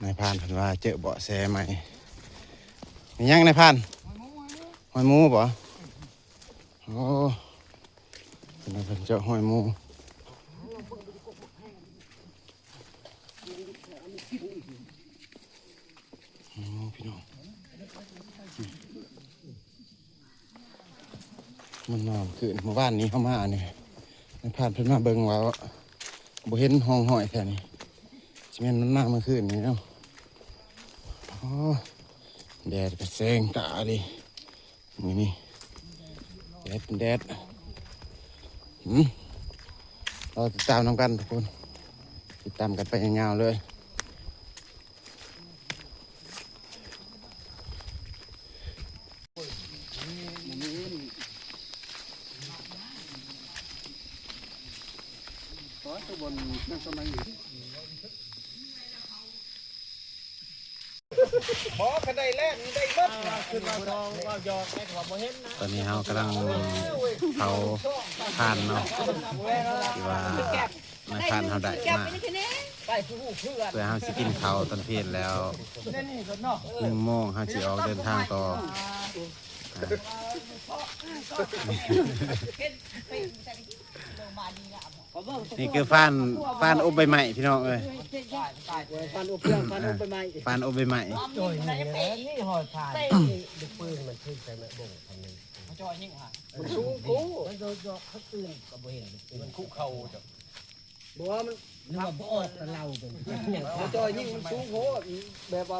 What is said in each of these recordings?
ນາຍພານເພິ່ນວ່າເຈີເບາະແສໃໝ່. ມີຫຍັງນາຍພານ? ຮອຍໝູບໍ? ໂອ້ ເພິ່ນວ່າເພິ່ນເຈີຮອຍໝູ. ໂອ້ ພີ່ນ້ອງ ມັນມາມື້ຄືນ ມື້ວານນີ້ເຮົາມານີ້ ນາຍພານເພິ່ນມາເບິ່ງວ່າບໍ່ເຫັນຮ່ອງຮອຍແຖວນີ້ ຊິແມ່ນມັນມາມື້ຄືນນີ້ເນາະ. ໂອ້ ແດດກໍແສງຕາເດ້ ມື້ນີ້ແດດເປັນແດດ. ຫືມ ລໍຕິດຕາມນຳກັນທຸກຄົນ ຕິດຕາມກັນໄປຍາວໆເລີຍ. ຕອນນີ້ເຮົາກຳລັງເຜົາຖ່ານເນາະ ທີ່ວ່າ ນາຍພານເຮົາໄດ້ມາ ເພື່ອເຮົາຊິກິນເຂົ້າຕອນເພນແລ້ວ ໜຶ່ງໂມງເຮົາຊິອອກເດີນທາງຕໍ່. ນີ້ຄືຟານ ຟານອົບໃບໄມ້ພີ່ນ້ອງເອີຍ ຟານອົບເຄື່ອງ ຟານອົບໃບໄມ້ ຟານອົບໃບໄມ້. ໂອ້ຍ ນີ້ແຫຼະ ນີ້ຮອຍຜ່ານ ລູກປືນມັນຖືກໃສ່ແມ່ບົງຄັນໜຶ່ງ ມັນສູງໂພດ ມັນເຈາະເຂົາຕື່ມກໍບໍ່ເຫັນ ມັນຄຸເຂົ່າເຈົ້າ. ບໍ່ວ່າມັນ ຫຼືວ່າບໍ່ອອກແຕ່ເລົ່າເປັນ ມາຈ່ອຍຍິງມັນສູງໂພດ ແບບວ່າ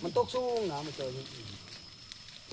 ມັນຕົກສູງນະ ມາຈ່ອຍຍິງ.